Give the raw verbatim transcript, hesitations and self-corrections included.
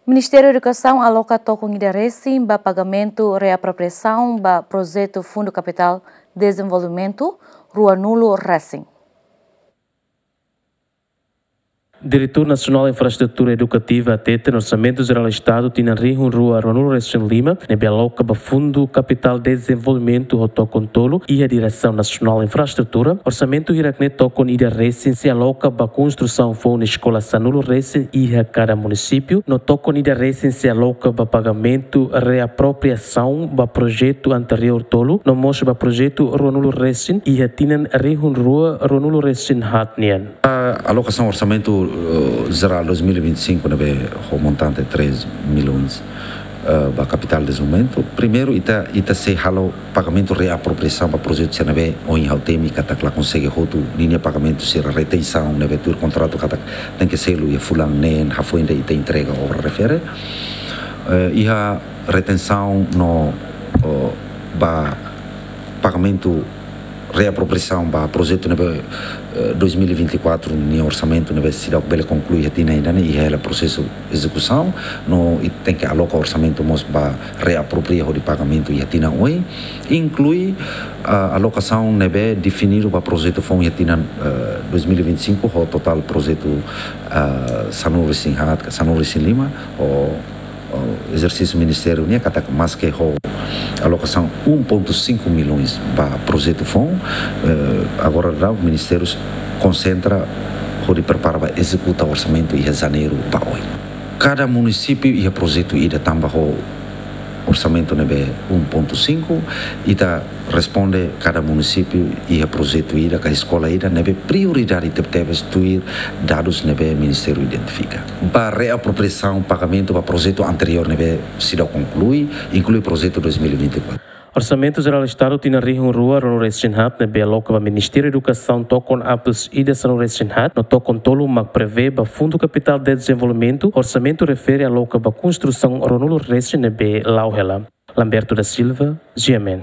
Ministériu Edukasaun aloka tokon ida resin ba pagamentu reapropriasaun ba projetu Fundu Kapitál Dezenvolvimentu ruanulu resin. Diretór Nasionál Infraestrutura Edukativa hateten Orsamentu Jerál Estadu tinan rihun rua ruanulu resin lima ne'ebé aloka ba Fundu Kapitál Dezenvolvimentu ho tokon tolu iha Diresaun Nasionál Infraestrutura, orsamentu hirak-ne'e tokon ida resin sei aloka ba konstrusaun foun eskola sanulu resin iha kada munisípiu, no tokon ida resin sei aloka ba pagamentu reapropriasaun ba projetu anteriór tolu, no mós ba projetu ruanulu resin iha tinan rihun rua ruanulu resin haat nian. A alokasaun orsamentu, eh, jerál dois mil e vinte e cinco ne'ebé ho montante três milhões, eh, ba kapitál dezenvolvimentu. Primeiru, ita, ita sei halo pagamentu reapropriasaun ba projetu sira ne'ebé ohin ha'u temi katak la konsege hotu ninia pagamentu sira, retensaun ne'ebé tuir kontratu katak tenke selu iha fulan neen, hafoin ida ita entrega obra refere. Eh, iha retensaun no, oh, ba pagamentu reapropriasaun ba projetu ne'ebé, eh, dois mil e vinte e quatro nia orsamentu ne'ebé seidauk bele konklui iha tinan ida-ne'e, iha hela prosesu ezekusaun, no ita tenke aloka orsamentu mós ba reapropria hodi pagamentu iha tinan oin, inklui, ah, alokasaun ne'ebé definidu ba projetu foun iha tinan, eh, dois mil e vinte e cinco, ho totál projetu, ah, sanulu resin haat, sanulu resin lima, ho, ho ezersísiu ministériu nian katak maske ho alokasaun um ponto cinco milhões ba projetu foun, eh, agora daudaun ministériu konsentra hodi prepara ba ezekuta orsamentu iha janeiru ba oin. Kada munisípiu iha projetu ida tanba ho orsamentu ne'ebé um ponto cinco, ita responde kada munisípiu iha projetu ida ka eskola ida ne'ebé prioridade tebetebes tuir dadus ne'ebé ministériu identifika. Ba reapropriasaun pagamentu ba projetu anteriór ne'ebé seidauk konklui, inklui projetu dois mil e vinte e quatro. Orsamentu Jerál Estadu tinan rihun rua ruanulu resin haat ne'ebé aloka ba Ministériu Edukasaun tokon atus ida sanulu resin haat no tokon tolu mak prevee ba Fundu Kapitál Dezenvolvimentu, orsamentu refere aloka ba konstrusaun ruanulu resin ne'ebé la'o hela. Lamberto da Silva, G M N.